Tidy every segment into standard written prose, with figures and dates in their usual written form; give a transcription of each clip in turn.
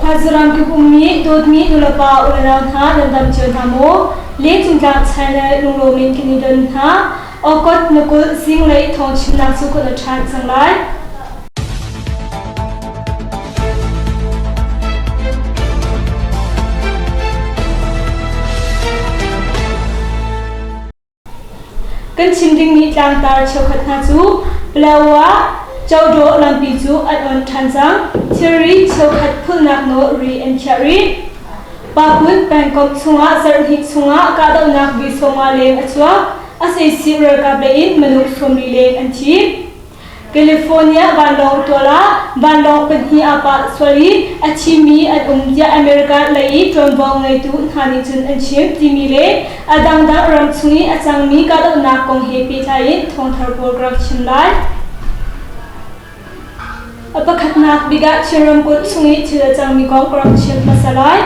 Khuazuram kip ummi dawtmi nulepa unau hna nan dam cio hna maw? Lengcungtlak channel lunglawm in kan i don hna. August na 20 zinglei thawngchimnak cu kan ṭhan cang lai. Kan chim dingmi tlangtar cheukhat hna cu Palawa Codawh lampi cu an on ṭhan cang. Thilri cheukhat phulnak nawl ri an khiah rih. Papun pengkomh chungah zarhhnih chungah kahdohnak vi 50 leng a chuak. Sac ralkap lei in minung 40 leng an thi. California vanlawng tual ah vanlawng pahnih aa pah sual i a thimi an um tiah America lei i ṭuanvo ngeitu hna nih cun an chim timi le a dangdang ram chung i a cangmi kahdohnak kong he pehtlai in thawngthar pawl ka rak chim lai. A pakhatnak bik ah Chin ramkulh chung i thil a cangmi kong ka rak chim hmasa lai.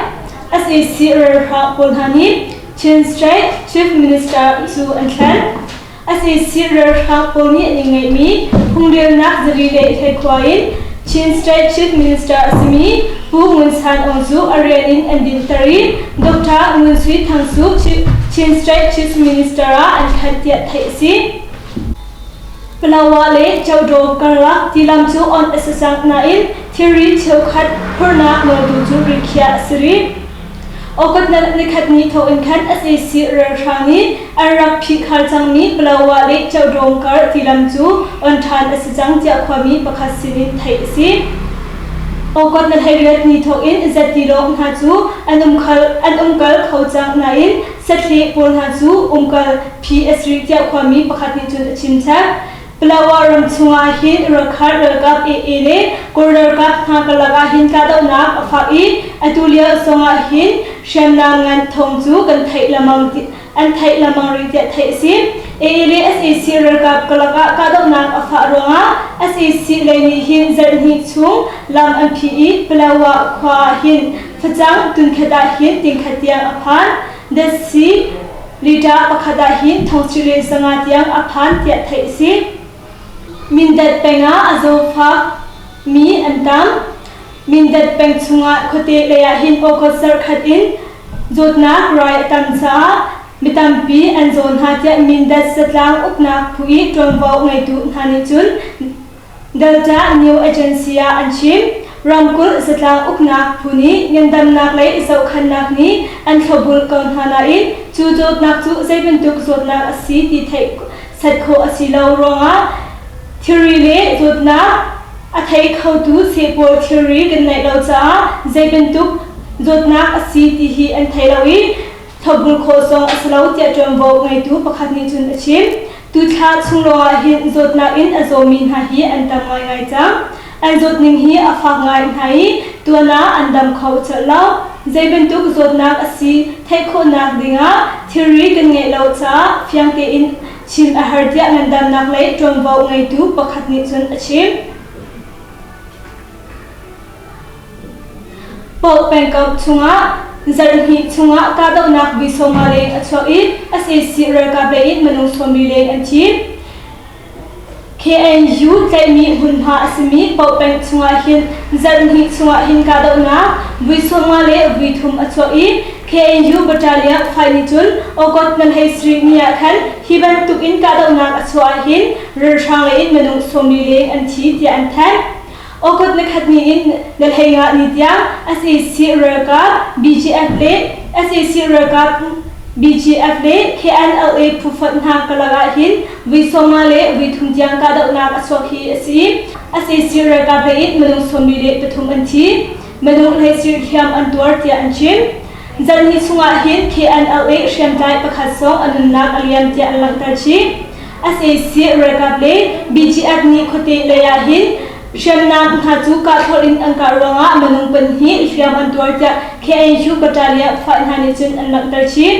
Sac ralhrang pawl hna nih Chin State Chief Minister cu an thlen. Sac ralhrang pawl nih an i ngeihmi phungrelnak zali le hleikhua in Chin State Chief Minister a simi Pu Ngun San Aung cu a rian in an dinhter i Dr. Ngun Sui Thang cu Chin State Chief Minister ah an thanh tiah theih a si. Palawa le Codaw karlak tilam cu on a si cang nain thilri cheukhat phurnak nawltu cu rikhiah a si rih. August nikhat ni thawk in khan sac ralhrang nih an rak phihkhar cangmi Palawa le Codawng kar tilam cu on ṭhan a si cang tiah khuami pakhat sinin theih a si. August ni 18 ni thawk in zatilawng hna cu an umkal an umkal kho cang nain sathleh pawl hna cu umkal phi a si rih tiah khuami pakhat nih cun a chim chap. Palawa ram chungah hin Rakhine ralkap AA le Kawl ralkap hna karlak ah hin kahdohnak a fak i atu lio zongah hin hriamnam ngan thawng cu kan theih lengmang an theih lengmang rih tiah theih a si. AA le sac ralkap karlak ah kahdohnak a fah ruangah sac lei nih hin zarhhnih chung lam an phih i Palawa khua ah hin facang tunkhat ah hin tingkhat tiang a phan. Datsi Liter pakhat ah hin thongchih le 500 tiang a phan tiah theih a si. Mindat peng ah a zawfak mi an tam. Mindat peng chungah khuate lei ah hin awkawt zarhkhat in zawtnak rai a tam caah mi tampi an zaw hna tiah Mindat zatlang uknak phu i ṭuanvo ngeitu hna nih cun Delta New Agency ah an chim. Ramkulh zatlang uknak phu nih ngandamnak lei zohkhannak nih an thlopbul ko hna nain cu zawtnak cu zeibantuk zawtnak a si ti theih set khawh a si lo ruangah thilri le zawtnak a thei khotu seh pawl thilri kan neih lo caah zeibantuk zawtnak a si ti hi an thei lo i thlopbul khawh zong a si lo tiah ṭuanvo ngeitu pakhat nih cun a chim. Tuthla chung lawngah hin zawtnak in a zawmi hna hi an tam ngaingai cang. An zawtning hi a fak ngai hna i tuan ah an dam kho colh lo. Zei bantuk zawtnak a si theih khawhnak dingah thilri kan ngeih lo caah fiang tein chim a har tiah ngandamnak lei ṭuanvo ngeitu pakhat nih cun a chim. Paoh pengkomh chungah zarhhnih chungah kahdohnak vi 50 leng a chuak i sac ralkap lei in minung 40 leng an thi. KNU tlaihmi hmunhma a simi Paoh peng chungah hin zarhhnih chungah hin kahdohnak vui 50 le vui thum a chuak i KNU battalion fai nih cun August na hlei sarih ni ah khan hi bantuk in kahdohnak a chuah ahhin ralhrang lei in minung 40 leng an thi tiah an thanh. August ni khat ni in na hlei nga ni tiang sac ralkap BGF le sac ralkap BGF le KNLA phufonh hna karlak ah hin vui 50 le vui thum tiang kahdohnak a chuak hi a si. Sac ralkap lei in minung 43 an thi. Minung hleisir hliam an tuar tiah an chim. Zarhhnih chungah hin KNLA hriamtlai pakhat zong a nunnak a liam tiah an langhter chih. Sac ralkap le BGF nih khuate lei ah hin hriamnam hna cu kahthlawh in an kah ruangah minung pahnih hliam an tuar tiah KNU Battalion fai hna nih cun an langhter chih.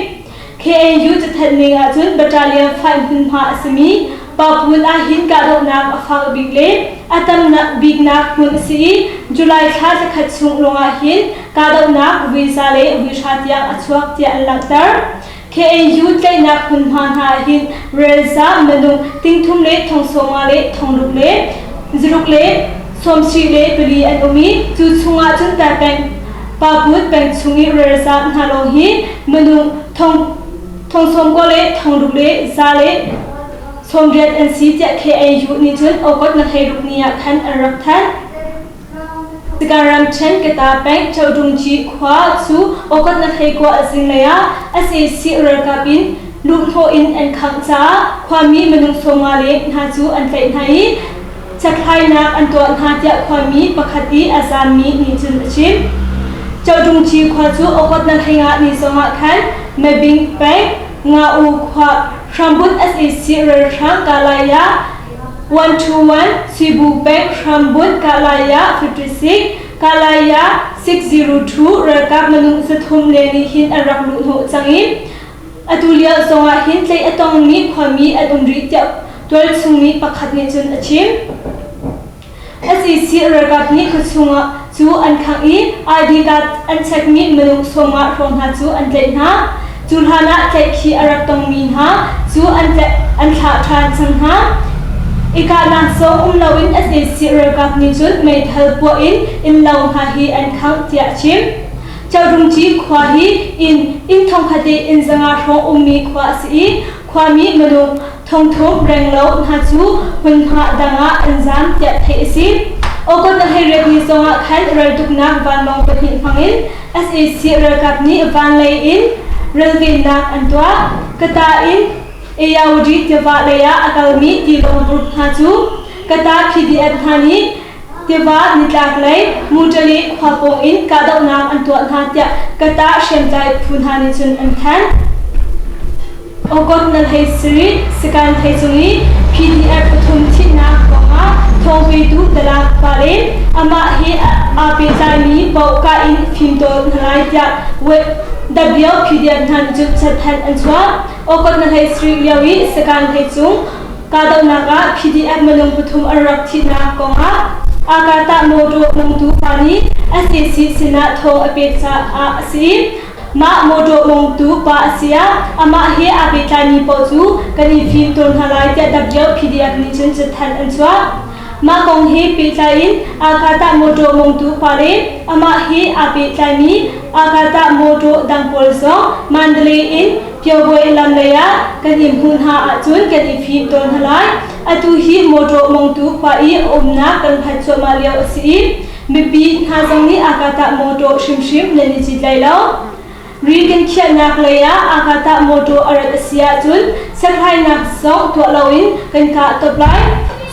KNU cathanh ning ahcun Battalion fai hmunhma a simi Papun ah hin kahdohnak a fak bik le a tamnak biknak hmun a si i July thla thlakhat chung lawngah hin kahdohnak vui za le vui hra tiang a chuak tiah an langhter. KNU tlaihnak hmunhma hna ah hin relza minung 3,000 le 50,000 le 600 le 6 le 74 an um i cu chungah cun Taipeng. Paput peng chung i ralzaam hna lawng hi minung thong 90 le 600 le 180 an si tiah KNU nih cun August na 16 ni ah khan an rak thanh. Sagaing ramṭhen Kata peng Chodungci khua cu August na 19 zinglei ah sac ralkap in luhhnawh in an khangh caah khuami minung 50 le hna cu an tlaih hna i Hlathlainak an tuah hna tiah khuami pakhat i a zaammi nih cun a chim. Chodungci khua cu August na 15 ni zongah khan Mabing peng Nga-u khua hrambunh sac ralhrang Kalaya 121, Suibu peng hrambunh Kalaya 56, Kalaya 602 ralkap minung 300 le nih hin an rak luhhnawh cang i atu lio zongah hin tlaih a tongmi khuami an um rih tiah tualchungmi pakhat nih cun a chim. Sac ralkap nih khuachung ah cu an khangh i ID card an chekmi minung 50 hrawng hna cu an tlaih hna. Cu hlan ah tlaihkhih a rak tongmi hna cu an an thlah ṭhan cang hna. I kahnak zong um loin sac ralkap nih cun meithal puah in innlo hna hi an khangh tiah a chim. Codungci khua hi inn inn thongkhat i inn 500 hrawng ummi khua a si i khuami minung thongthum renglo hna cu hmunhma dang ah an zaam tiah theih a si. August na 18 ni zongah khan raltuknak vanlawng pahnih hmangin sac ralkap nih vanlei in ralvennak an tuah. Kata in Ayawdi tiva lei ah a kalmi tilawng group hna cu Kata PDF hna nih tiva nitlaklei Mutale khua pawng in kahdohnak an tuah hna tiah Kata hriamtlai phu hna nih cun an thanh. August na 17 Sagaing thei i PDF pathum thihnak kongah thawngpetu dalang pa le amah he aa pehtlaimi paoh kah in fimtawl hna lai tiah WPDF hna nih cun cathanh an chuah. August na 17 lio i Sagaing thei cung kahdohnak ah PDF minung pathum an rak thihnak kongah Akata mawṭaw mongtu pa nih sac sinah thawng a pek caah a si. Mah mawṭaw mongtu pa a si ah amah he aa pehtlaimi paoh cu kan i fim tawn hna lai tiah WPDF nih cun cathanh an chuah. Mah kong he pehtlai in Akata mawṭaw mongtu pa le amah he aa pehtlaimi Akata mawṭaw dang pawl zong Mandalay in Pyawbwe lam lei ah kan i hmuh hna ahcun kan i fim tawn hna lai. Atu hi mawṭaw mongtu pa i a umnak kan hngalh cuahmah lio a si i Mipi hna zong nih Akata mawṭaw hrimhrim nan i cit lai lo. Ri kan khiahnak lei ah Akata mawṭaw a rat a si ahcun serhlainak zong tuah loin kan kah top lai.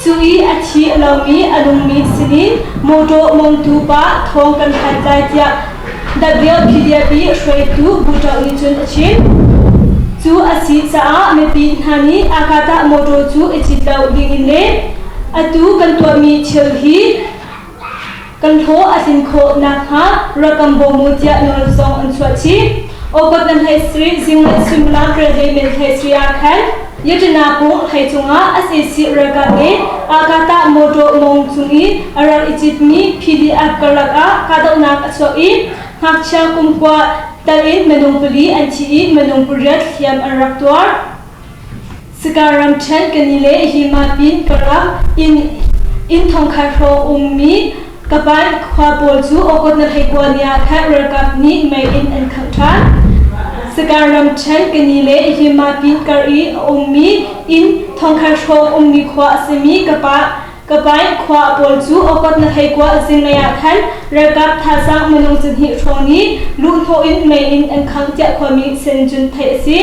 Cu i a thi a lomi a nungmi sinin mawṭaw mongtu pa thawng kan hlat lai tiah WPDP hruaitu Buṭo nih cun a chim. Cu a si caah mipi hna nih Akata mawṭaw cu i cit lo dingin le atu kan tuahmi thil hi Kan hlawh a tlin khawh nakhnga rak kan bawm u tiah nawl zong an chuah chih. August na 13 zinglei suimilam rialhei men 13 ah khan Yaṭina pung hlei cungah sac ralkap le Akata mawṭaw mong cung i a rak i citmi PDF karlak ah kahdohnak a chuak i ngakchia kum kua tal in minung pali an thi i minung pariat hliam an rak tuar. Sagaing ramṭhen Kani le Himapin karlak inn inn thongkhat hrawng ummi Kapan khua pawl cu August na 19 ni ah khan ralkap nih mei in an khangh ṭhan. Sagaing ramṭhen Kani le Himapin kar i a ummi inn thongkhat hrawng ummi khua a simi Kapa Kapain khua pawl cu August na 19 zinglei ah khan ralkap thazaang minung 2 hrawng nih luhhnawh in mei in an khangh tiah khuami sin cun theih a si.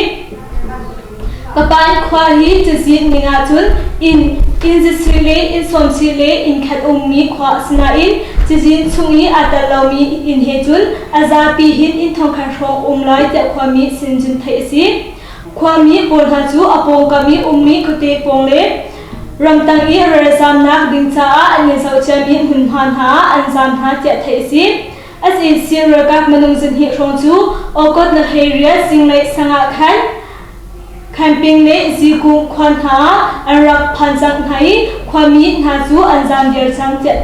Kapan khua hi cazin ning ahcun inn, inn zasui le inn sawmsui le inn khat ummi khua a si nain cazin chung i aa tel lomi inn he cun a zapi hin inn thongkhat hrawng um lai tiah khuami sin cun theih a si. Khuami pawl hna cu a pawngkam i ummi khuate pawng le ramtang i ralzamnak ding caah an i zohciami hmunhma hna ah an zaam hna tiah theih a si. Sac ralkap minung 2 hrawng cu August na 18 zinglei sang ah khan camping le zikung khua hna ah an rak phan cang hna i khuami hna cu an zaam viar cang tiah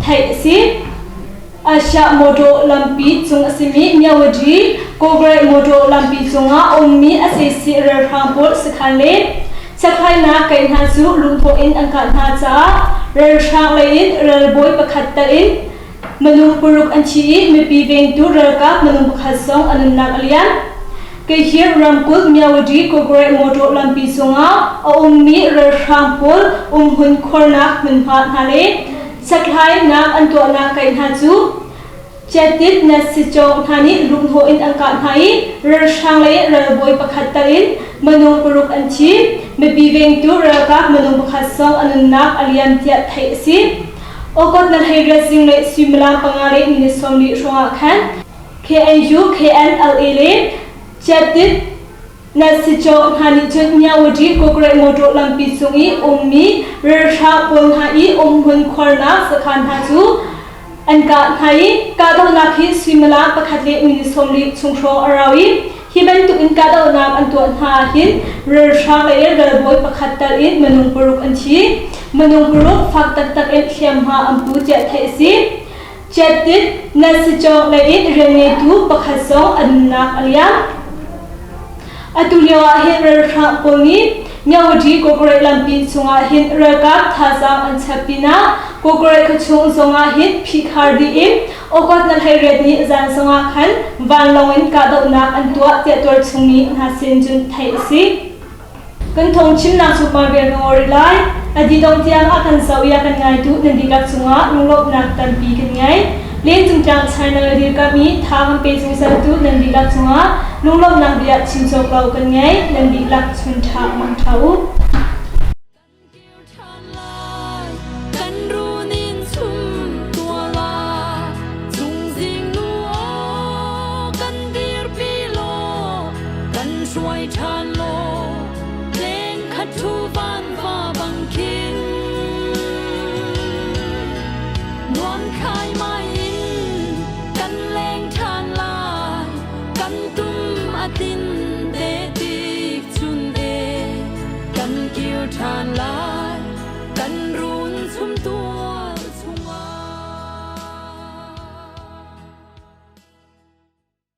theih a si. Asia motor lampi cung a simi Myawaddy Kawgre motor lampi cungah a ummi sac ralhrang pawl sakhan le chekhlainak kei hna cu lungthawh in an kah hna caah ralhrang lei in ralbawi pakhat tal in. Minung paruk an thi i mipi vengtu ralkap minung pakhat zong a nunnak a liam. Kehir ramkulh Myawaddy Kawgre motor lampi cungah a ummi ralhrang pawl umhmun khuarnak hmunhma hna le sathlainak an tuahnak kaih hna cu Chiatit Nasichong hna nih luhhnawh in an kah hna i ralhrang le ralbawi pakhat tal in minung paruk an thi. Mipi vengtu ralkap minung pakhat zong a nunnak a liam tiah theih a si. August na 18 zinglei suimilam panga le minute 40 hrawngah khan KNU, KNLA le Chiatit Nasicho hna nih cun Myawaddy Kawkre motor lampi cung i ummi ralhrang pawl hna i umhmun khuarnak sakhan hna cu an kah hna i kahdohnak hi suimilam pakhat le minute 40 chung hrawng a rau i hi bantuk in kahdohnak an tuah hna ahhin ralhrang lei ralbawi pakhat tal in minung paruk an thi. Minung paruk fak taktak in hliamhma an pu tiah theih a si. Chiattit Nasichawk lei in rianngeitu pakhat zong a nunnak a liam. Atu lio ah hin ralhrang pawl nih Myawaddy Kawkawraih lampi chungah hin ralkap thazaang an chap pinah Kawkawraih khuachung zongah hin phihkhar dih in August na 18 ni zan zongah khan vanlawng in kahdohnak an tuah tiah tualchung mi hna sin cun theih a si. Kan thawngchimnak cu hmaibel ka ngol rih lai. A dih-dongh tiang a kan zoh i a kan ngaitu nan dihlak cungah lunglawmhnak tampi kan ngei. Lencung tlang channel dirkamh i tha kan pe zungzaltu nan dihlak cungah lunglawmhnak bia chim cawk lo kan ngei. Nan dihlak chun ṭha mang ṭha u. Kan runin chum tuala chungzing nu aw kan dirpi law kan hruai ṭhan law leng khat thu van va bang khin nuam khai mai in kan leng ṭhan lai kan tum a tin te tik chun e kan kir ṭhan lai kan run chum tu.